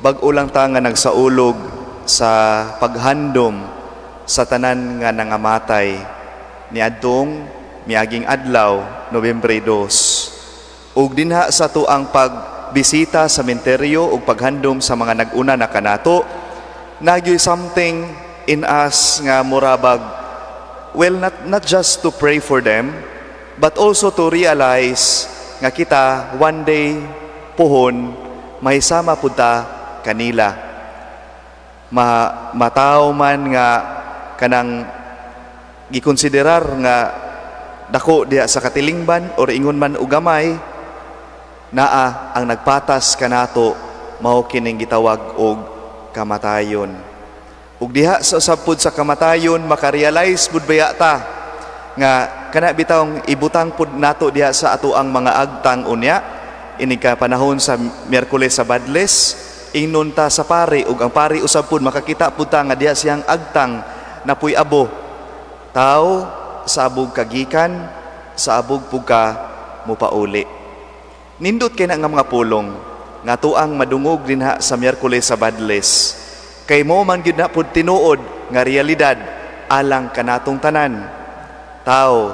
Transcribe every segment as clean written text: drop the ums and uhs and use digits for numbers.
Bag-o lang ta nga nagsaulog sa paghandom sa tanan nga nangamatay niadtong miaging adlaw, Nobyembre 2. Ug dinha sa atuang pagbisita sa sementeryo ug paghandom sa mga nag-una na kanato, nagyoy something in us nga murabag, well, not just to pray for them but also to realize nga kita one day puhon mahisama pud ta kanila. Ma mataw man nga kanang gikonsiderar nga dako diha sa katilingban or ingon man og gamay, naa ang nagpatas kanato, mao kining gitawag og kamatayon. Ug diha sa usab pud sa kamatayon, makarealize pud baya ta nga kana bitawng ibutang pud nato diha sa ato ang mga agtang unya inig ka panahon sa Miyerkules sa Badles. Ingnon ta sa pari ug ang pari usab pud makakita pud ta nga diha siyang agtang napuy abo. Tao, sa abog kagikan, sa abog pug ka mupauli. Nindot kay na nga mga pulong nga tuang madungog dinha sa Miyerkules sa Badles, kay mo man gyud na pud tinuod nga realidad alang kanatong tanan. Tao,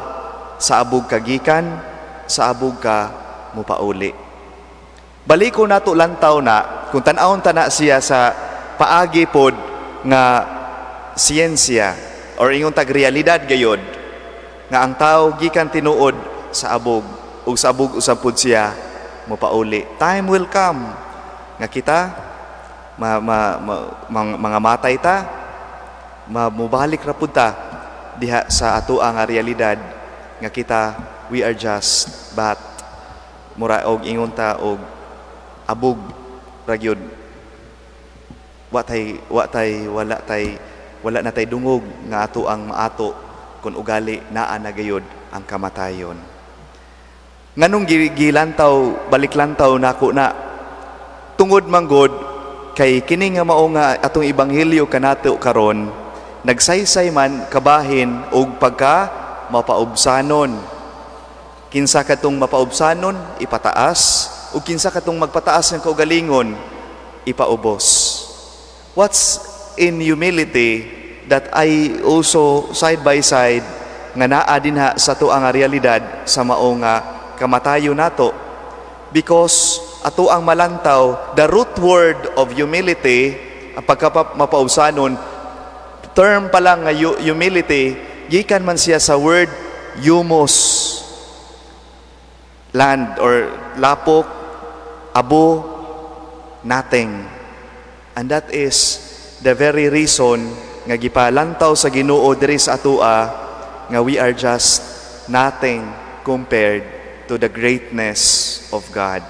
sa abog kagikan, sa abog ka mupauli. Baliko nato lantaw na kung tan-awon ta na siya sa paagi pod nga siyensya or ingon tag realidad gayod nga ang tao gikan tinuod sa abog ug sa abog usab pod siya mopauli. Time will come nga kita ma, ma, ma, mga matay ta, mubalik ra pud ta diha sa ato ang realidad nga kita, we are just but mura og ingon ta og abog ra gyud. Wa tay wala tay wala na tay dungog nga ato ang maato kung ugali naa na gayud ang kamatayon. Nganong gilantaw, balik lantaw nako na? Tungod manggod kay kini nga mao nga atong ebanghelyo kanato karon nagsaysay man kabahin og pagka mapaubsanon. Kinsa katong mapaubsanon, ipataas, ug kinsa katong magpataas ng kaugalingon, ipaubos. What's in humility that I also side by side nga naa dinha sa tuang nga realidad sa mao nga kamatayo nato? Because ato ang malantaw, the root word of humility, ang pagka mapaubsanon, term pa lang nga humility, gikan man siya sa word humus, land or lapok, abo, nothing. And that is the very reason nga gipalantaw sa Ginoo diri sa atoa nga we are just nothing compared to the greatness of God.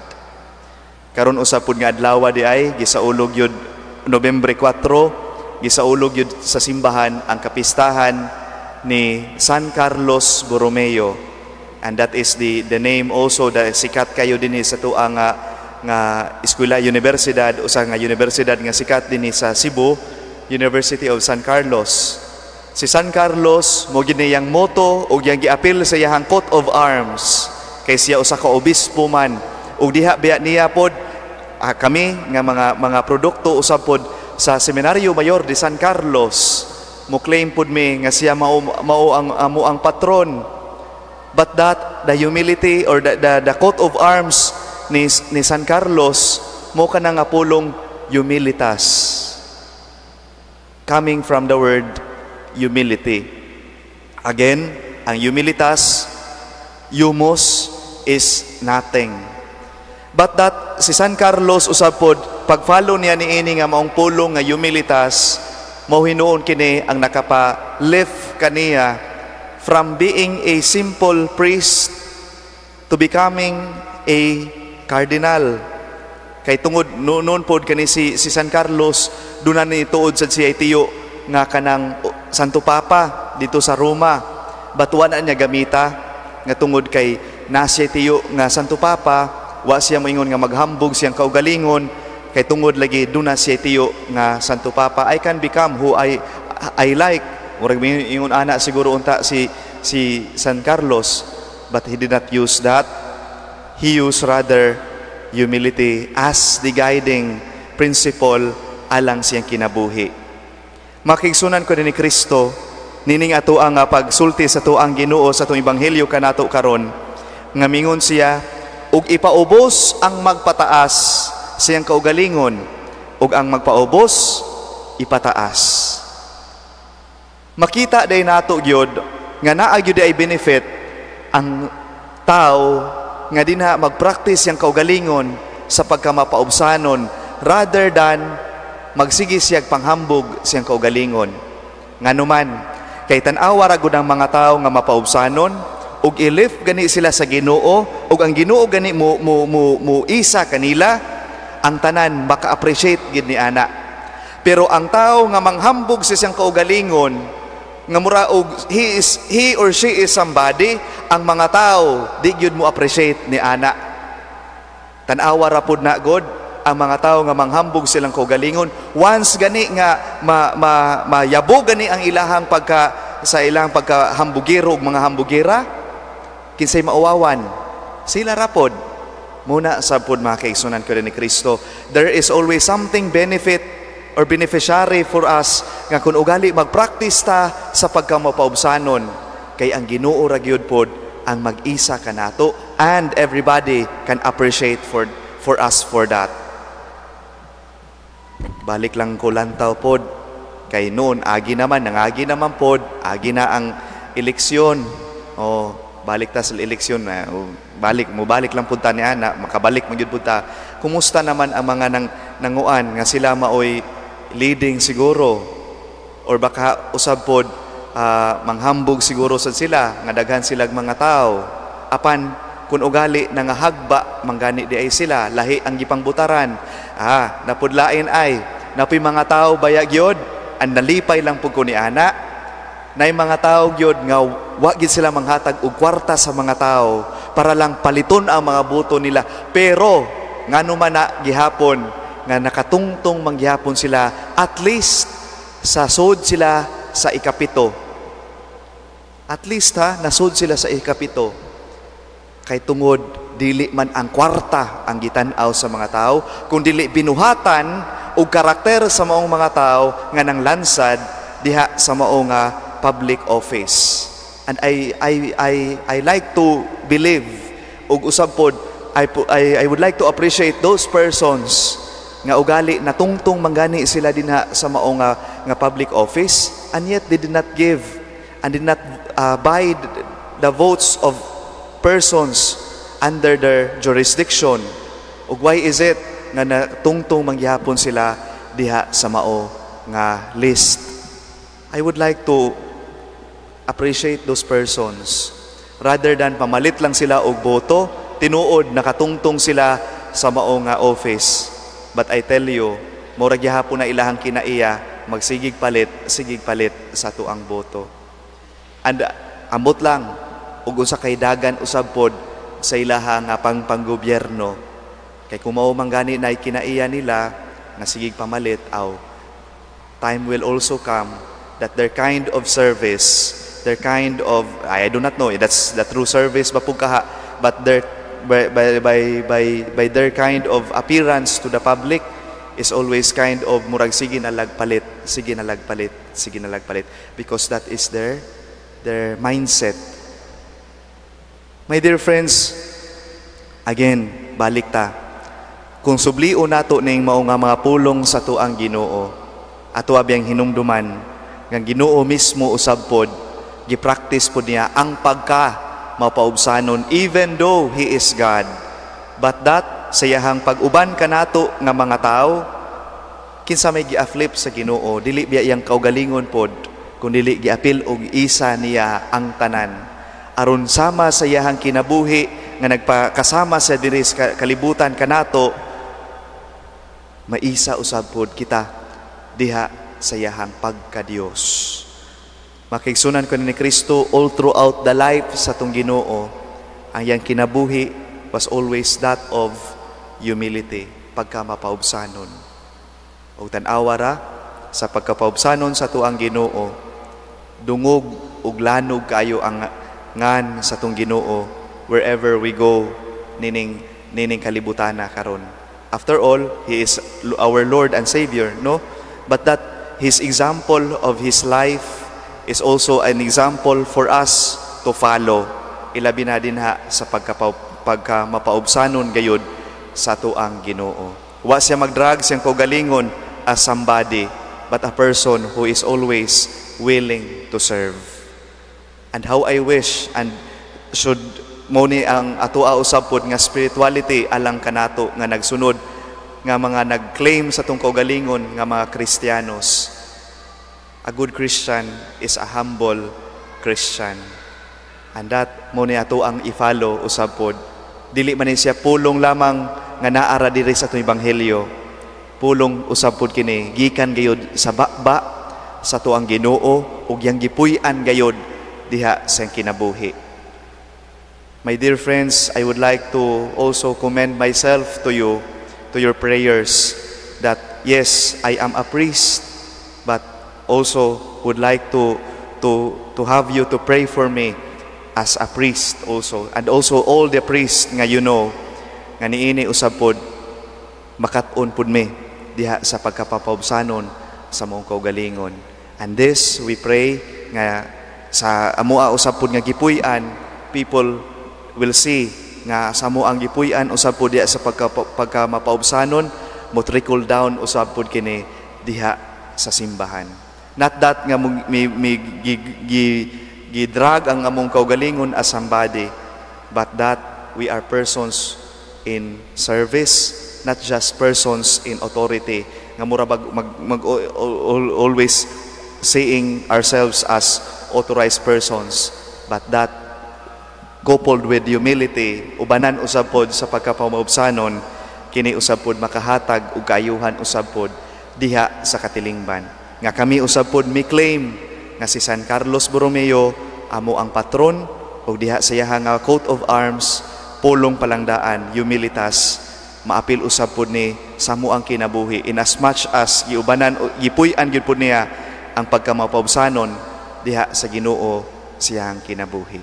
Karon usab pud nga adlaw di ay gisaulog yun Nobyembre 4, gisaulog yun sa simbahan ang kapistahan ni San Carlos Borromeo. And that is the name also the sikat kayo dinhi sa tuang nga eskwela, universidad, usa nga universidad nga sikat dinhi sa Cebu, University of San Carlos. Si San Carlos mo gini yang motto ug yang giapil sa iyang coat of arms kay siya usa ka obispo man. Ug diha biya niya pod kami nga mga produkto usab pod sa Seminario Mayor de San Carlos, mo claim pod mi nga siya mao mao ang amo ang patron. But that the humility or the coat of arms ni San Carlos mo kana nga pulong "humilitas", coming from the word "humility". Again, ang humilitas, humus is nothing. But that si San Carlos usab pod, pag-follow niya niini nga maong pulong nga humilitas, mao hinuon kini ang nakapa-lift kaniya from being a simple priest to becoming a cardinal. Kay tungod noon pod kani si San Carlos, duna ni tuod sad siya tiyo nga kanang Santo Papa dito sa Roma. But wa na niya gamita nga tungod kay na siya tiyo nga Santo Papa, wa siya moingon nga maghambog siyang kaugalingon kay tungod lagi duna siya tiyo nga Santo Papa. "I can become who I like," murag ingon ana siguro unta si San Carlos. But he did not use that. He used rather humility as the guiding principle alang siyang kinabuhi. Makigsunan ko ni Kristo, nining ato ang pagsulti sa tuang Ginoo sa atong ebanghelyo kanato karon, nga mingon siya ug ipaubos ang magpataas siyang kaugalingon ug ang magpaubos ipataas. Makita day nato gyud nga naa gyud ay benefit ang tao nga dinha magpractice siyang kaugalingon sa pagkamapaubsanon rather than magsige siyag panghambog siyang kaugalingon. Nganuman, kay tan-awa ra gud ang mga tao nga mapaubsanon ug i-lift gani sila sa Ginoo ug ang Ginoo gani mo isa kanila, ang tanan maka-appreciate gid ni ana. Pero ang tao nga manghambog sa siyang kaugalingon nga mura og he or she is somebody, ang mga tao di gyud mo appreciate ni ana. Tan-awa ra pud na god ang mga tao nga manghambog silang kaugalingon. Once gani nga ma, ma, mayabo gani ang ilahang pagka sa ilang pagkahambugero ug mga hambugera, kinsay mauwawan? Sila ra pod. Muna sa pod, mga kaigsunan ko ni Kristo, there is always something benefit or beneficiary for us nga kung ugali magpractice ta sa pagkamapaubsanon, kay ang Ginoo ra gyud pod ang mag-isa kanato and everybody can appreciate for us for that. Balik lang ko lantaw pod kay noon agi naman, nangagi naman pod, agi na ang eleksyon. Oh, balik ta sa eleksyon na, oh, balik mo, balik lang pud ta ni ana, makabalik man gyud pud ta. Kumusta naman ang mga nang nanguan nga sila maoy leading siguro or baka usab pod manghambog siguro sad sila nga daghan silag mga tao? Apan kung ugali nangahagba manggani di ay sila, lahi ang gipangbutaran. Napudlain ay napoy mga tao baya gyud ang nalipay lang pud ko ni ana, nay mga tao gyud nga wa gyud sila manghatag og kwarta sa mga tao para lang paliton ang mga boto nila, pero ngano man na gihapon nga nakatungtong manggihapon sila, at least sa sud sila sa ikapito. At least ha, nasud sila sa ikapito kay tungod dili man ang kwarta ang gitan-aw sa mga tao kung dili binuhatan og karakter sa maong mga tao nga nang lansad diha sa mao nga public office. And I like to believe ug usab pod I would like to appreciate those persons nga ugali natungtong manggani sila dinha sa mao nga public office and yet they did not give and did not buy the votes of persons under their jurisdiction. Ug why is it nga natungtong manggihapon sila diha sa mao nga list? I would like to appreciate those persons rather than pamalit lang sila og boto. Tinuod nakatungtong sila sa mao nga office, but I tell you, mura gihapon na ilahang kinaiya magsigig palit, sigig palit sa tuang boto. And ambot lang ug unsa kay dagan usab pod sa ilaha nga panggobyerno, kay kung mao man gani na kinaiya nila nga sigig pamalit, aw, time will also come that their kind of service, their kind of, I do not know, that's the true service ba pud kaha, but their by their kind of appearance to the public is always kind of murag sige na lagpalit, sige na lagpalit, sige na lagpalit, because that is their mindset. My dear friends, again, balik ta. Kung sublio nato ning mao nga mga pulong sa tuang Ginoo, ato abiyang hinumduman nga Ginoo mismo usab pod gi-practice pod niya ang pagka mapaubsanon even though he is God. But that sa iyahang pag-uban kanato nga mga tao, kinsa may gi-uplift sa Ginoo, dili biya iyang kaugalingon pod, kun dili giapil og isa niya ang tanan. Aron sama sa iyahang kinabuhi nga nagpakasama sa diri sa kalibutan kanato, maisa usab pod kita diha sa iyahang pagka-Dios. Makigsunan ko ni Kristo, all throughout the life sa tong Ginoo, ang iyang kinabuhi was always that of humility, pagka mapaubsanon. Og tan-awa ra sa pagkapaubsanon sa tuang Ginoo, dungog ug lanog kaayo ang ngan sa tong Ginoo wherever we go nining nining kalibutana karon. After all, he is our Lord and Savior, no? But that his example of his life is also an example for us to follow, ilabi na dinha sa pagka mapaubsanon gayud sa atuang Ginoo. Wa siya magdrag siyang kaugalingon as somebody, but a person who is always willing to serve. And how I wish and should mo ni ang atoa usab pod nga spirituality alang kanato nga nagsunod, nga mga nag-claim sa atong kaugalingon nga mga Kristiyanos. A good Christian is a humble Christian. And that mo ni ato ang i-follow usab pod. Dili man ni siya pulong lamang nga naara diri sa atong ebanghelyo. Pulong usab pod kini gikan gayud sa baba sa atuang Ginoo ug yang gipuy-an gayud diha sa kinabuhi. My dear friends, I would like to also commend myself to you, to your prayers, that yes, I am a priest, but also would like to have you to pray for me as a priest also, and also all the priests nga you know, nga niini usab pod makat-on pod mi diha sa pagkapapaubsanon sa among kaugalingon. And this we pray nga sa amoa usab pod nga gipuy-an, people will see nga sa amo ang gipuy-an usab pod diha sa pagka mapaubsanon, mo trickle down usab pod kini diha sa simbahan. Not that nga mi, gi, gidrag ang among kaugalingon as somebody, but that we are persons in service, not just persons in authority nga mura bag mag always seeing ourselves as authorized persons, but that coupled with humility, ubanan usab pod sa pagkapamaubsanon, kini usab pod makahatag og kaayuhan usab pod diha sa katilingban. Nga kami usab pod mi claim nga si San Carlos Borromeo amo ang patron, ug diha sa iyaha nga coat of arms, pulong palangdaan "Humilitas", maapil usab pod ni sa ang kinabuhi in as much as giubanan, gipuy-an gyud pod niya ang pagkamapaubsanon diha sa Ginoo siyang kinabuhi.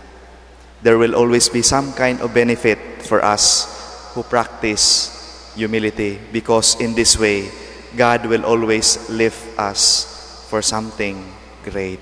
There will always be some kind of benefit for us who practice humility, because in this way God will always lift us for something great.